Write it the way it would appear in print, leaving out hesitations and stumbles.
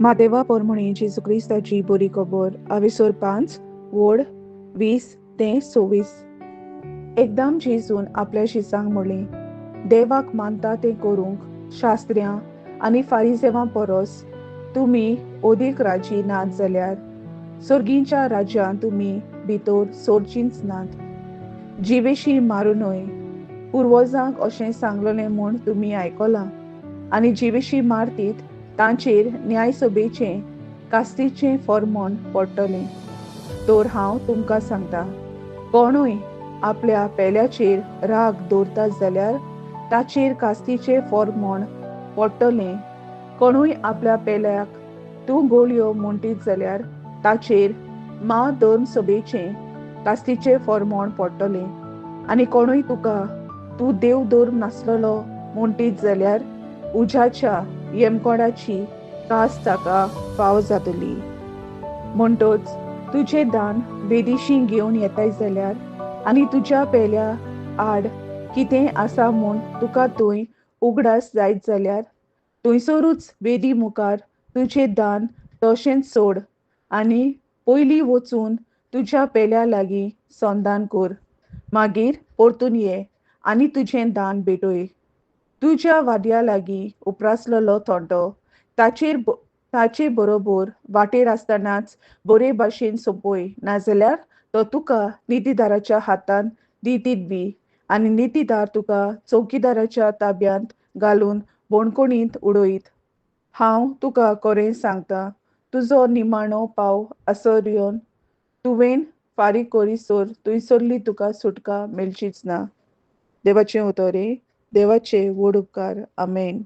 मादेवा पोरमणी जेजू क्रिस्ताची बरी खबर अविसोर 5 वोड 20 ते 26. एकदम जेजून आपल्या शिसांक म्हणलें, देवाक मानता तें करूंक शास्त्र्यां आनी फारिजेवां परस तुमी ओदीक राजी नात जाल्यार सर्गींच्या राज्यांत तुमी भितर सोरचींच नात. जिवेशी मारूं न्हय, पुर्वजांक अशें सांगलेलें म्हूण तुमी आयकलां, आनी जिवेशी मारतीत तांचेर न्यायसभेचें कास्तीचें फॉर्मोन पडटलें. तर हांव तुमकां सांगता, कोणूय आपल्या पेल्याचेर राग दवरता जाल्यार ताचेर कास्तीचें फॉर्मोन पडटलें. कोणूय आपल्या पेल्याक तूं गोळयो म्हणटीत जाल्यार ताचेर मा धर्म सभेचें कास्तीचें फॉर्मोन पडटलें. आनी कोणूय तुका तूं देव धर्म नासलेलो म्हणटीत जाल्यार उज्याच्या येमकोडाची कास ताका फाव जातली. म्हणटच तुजें दान वेदीशी घेवन येताय जाल्यार आनी तुज्या पेल्या आड कितें आसा म्हूण तुका थंय उगडास जायत जाल्यार थंयसरूच वेदी मुखार तुजें दान तशेंच सोड आनी पयलीं वचून तुज्या पेल्या लागीं संदान कर, मागीर परतून ये आनी तुजें दान भेटय. तुज्या वाद्या लागीं उप्रासलेलो थोंटो ताचे बरोबर वाटेर आसतनाच बरे भाशेन सोंपय, नाजाल्यार तो तुका नितीदाराच्या हातान दितीत बी आनी नितीदार तुका चौकीदाराच्या ताब्यांत घालून बोणकोणींत उडयत. हांव तुका खरें सांगता, तुजो निमाणो पाव आसर येवन तुवें फारीक करीसर थंयसरली तुका सुटका मेळचीच ना. देवाचें उतर, देवाचे व्हड उपकार. आमेन.